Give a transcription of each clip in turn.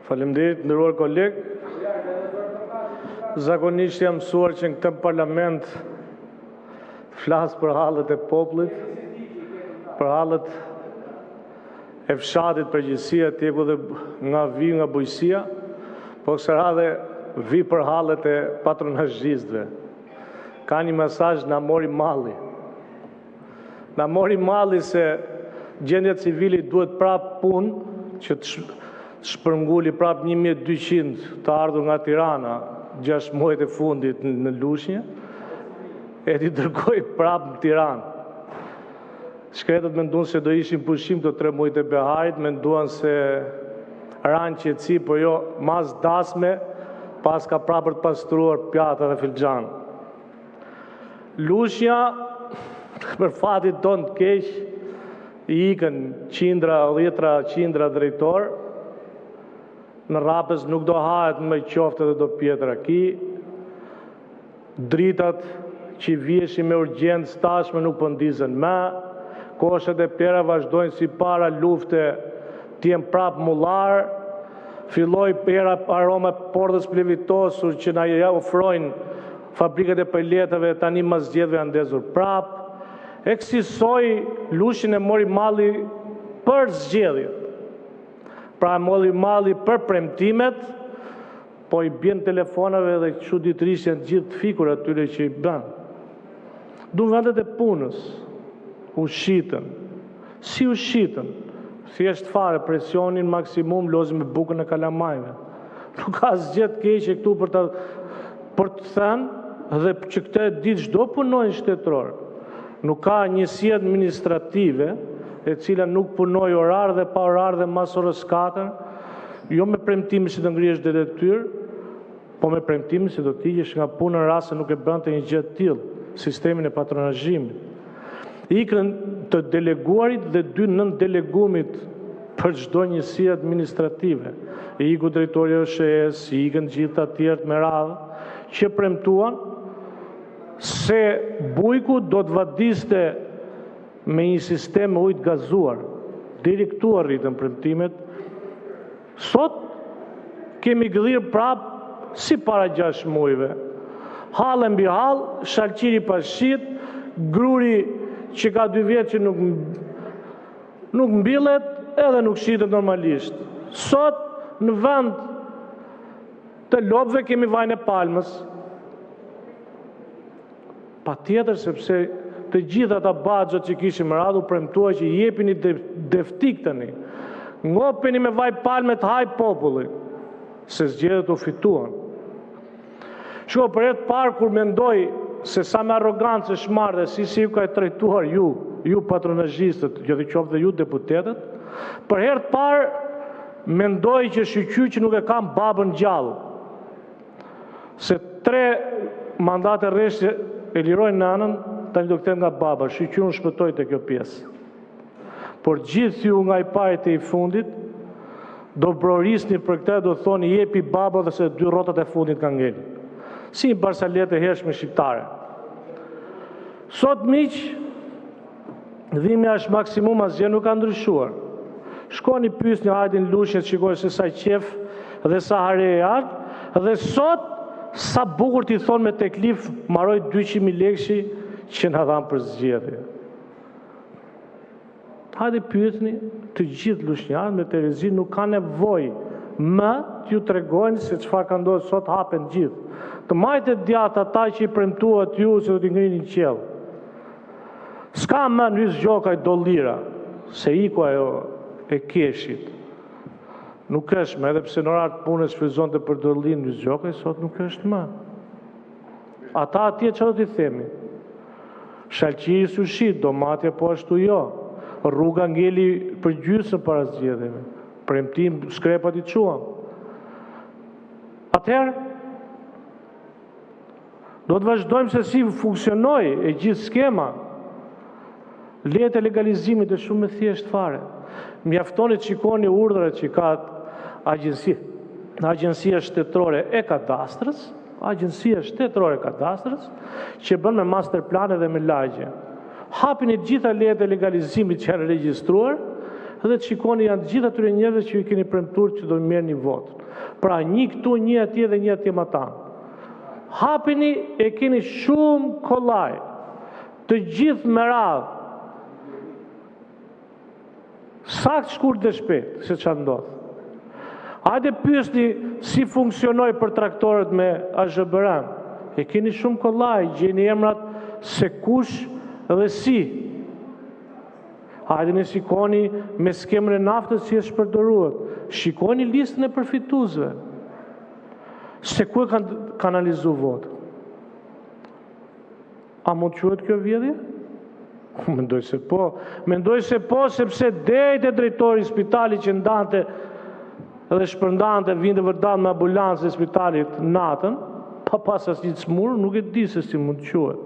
Faleminderit! Të nderuar kolegë, Zakonisht jam mësuar që në këtë Parlament të flas për hallet e popullit, për hallet e fshatit në përgjithësi, atje ku edhe nga vij, nga bujqësia, por kësaj radhe vij për hallet e patronazhistëve. Ka një mesazh: na mori malli. Na mori malli se gjendja civile i duhet prapë punë që të shpërngulë prapë 1200 të ardhur nga Tirana 6 muajt e fundit në Lushnjë e t'i dërgojë prapë në Tiranë. Të shkretët menduan se do ishin pushim këto 3 muajt e beharit, menduan se ranë në qetësi, po jo, mas dasme paska prapë për të pastruar pjata dhe filxhanë. Lushnja, për fatin tonë të keq, i ikën qindra, dhjetëra, qindra drejtorë, në Rrapëz nuk do hahet më qofte dhe do pihet raki, dritat që viheshin me urgjencë tashmë nuk po ndizen më, koshat e plehrave vazhdojnë si para lufte të jenë prapë mullar, filloi era aroma e pordhës së plevitosur që na e ofrojnë fabrikat e peleteve, tani mas zgjedhjeve janë ndezur prapë. E kësisoj, Lushnjën e mori malli për zgjedhjet. Pra e mori malli për premtimet, po i bien telefonave dhe çuditërisht janë të gjithë të fikur atyre që i bënë. Du vendet e punës, u shitën. Si u shitën? Thjesht fare, presionin maksimum lozin me bukën e kalamajve. Nuk ka asgjë të keqe këtu për të për të thënë dhe që këtë e di çdo punonjës shtetëror. Nuk ka njësi administrative e cila nuk punoi orar dhe pa orar dhe mas orës 4, jo me premtimin se do ngrihesh në detyrë, po me premtimin se do të hiqesh nga puna në rast se nuk e bënte një gjë të tillë, sistemin e patronazhimit. Ikën të deleguarit dhe dy nëndeleguamit për çdo njësi administrative. I iku drejtori i OSHEE-së, i ikën gjithë të tjerët me radhë, që premtuan se bujku do të vadiste me një sistem me ujë të gazuar. Deri këtu arritën premtimet. Sot kemi gdhirë prapë si para 6 muajve. Halle mbi hall, shalqiri pa shit, gruri që ka 2 vjet që nuk nuk mbillet edhe nuk shitet normalisht. Sot në vend të lopëve kemi vajin e palmës. Patjetër sepse të gjithë ata baxhot që kishim me radhë u premtua që jepini deftik tani. Ngopeni me vaj palme të hajë populli, se zgjedhjet u fituan. Shiko, për herë të parë kur mendoj se sa me arrogancë është marrë dhe si si ju ka trajtuar ju, ju patronazhistët, jo dhe qoftë dhe ju deputetët, për herë të parë mendoj që shyqyr që nuk e kam babën gjallë. Se tre mandate rresht e liroi nënën, tani do kthehet nga baba, shyqyr unë shpëtoj te kjo pjesë. Por gjithë ju nga i pari te i fundit do brorisni për këtë, do thoni jepi baba dhe se dy rrotat e fundit kanë ngel. Si një barsaletë e hershme shqiptare. Sot miq, dhimbja është maksimum, asgjë nuk ka ndryshuar. Shkoni pyesni hajde në Lushnjë të shikoni se sa qejf dhe sa hare janë, dhe sot sa bukur t'i thonë me teklif mbaroi 200.000 lekëshi që na dhanë për zgjedhje. Hajde pyetni të gjithë lushnjarët me terezi nuk ka nevojë më t'ju tregojnë se çfarë ka ndodhur sot hapen të gjithë. Të majtë e djathtë ata që i premtuat ju se do t'i ngrini në qiell. S'ka më në Hys Gjokaj dollira, se iku ajo e keshit. Nuk është më, edhe pse në orar të punës shfrytëzonte për dollinë Hys Gjokaj, sot nuk është më. Ata atje çfarë do t'i themi? Shalqiri s'u shit, domatja po ashtu jo. Rruga ngeli për gjysmë para zgjedhjeve. Premtim skrepat i çuam. Atëherë do të vazhdojmë se si funksionoi e gjithë skema. Lejet e legalizimit është shumë e thjeshtë fare. Mjaftoni të shikoni urdhrat që ka agjencia, Agjencia Shtetërore e Kadastrës, Agjencia Shtetërore e Kadastrës, që bën me master plane dhe me lagje. Hapini të gjitha lejet e legalizimit që janë regjistruar. Dhe të shikoni janë të gjithë atyre njerëzve që ju keni premtuar që do merrni votën. Pra një këtu, një atje dhe një atje matanë. Hapini e keni shumë kollaj. Të gjithë me radhë. Saktë, shkurt dhe shpejt, se çfarë ndodh. Hajde pyesni si funksionoi për traktorët me AZHBR-në. E keni shumë kollaj, gjeni emrat se kush dhe si. Hajdeni shikoni me skemën e naftës si e shpërdoruat. Shikoni listën e përfituesve. Se ku e kanë kanalizuar votën. A mund të quhet kjo vjedhje? Mendoj se po. Mendoj se po, sepse deri te drejtori i spitalit që ndante dhe shpërndante, vinte vërdallë me ambulancën e spitalit natën, pa pas asnjë të sëmurë, nuk e di se si mund të quhet.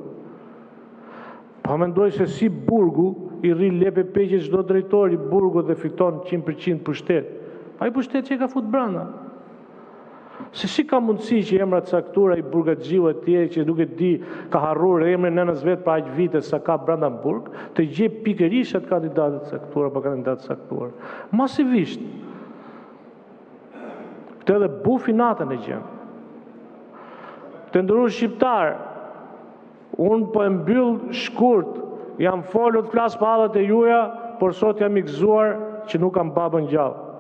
Pa mendoj se si burgu i rri lepe peqe çdo drejtori burgut dhe fiton 100% pushtet. Ai pushtet që e ka fut brenda. Se si ka mundësi që emra të caktuar ai burgaxhiu atje që nuk e di, ka harruar emrin e nënës vet për aq vite sa ka brenda në burg, të gjej pikërisht atë kandidat të caktuar apo kandidat të caktuar. Masivisht. Këtë edhe bufi natën e gjen. Të nderuar shqiptarë, unë po e mbyll shkurt, jam folur të flas për hallet e juaja, por sot jam i gëzuar që nuk kam babën gjallë.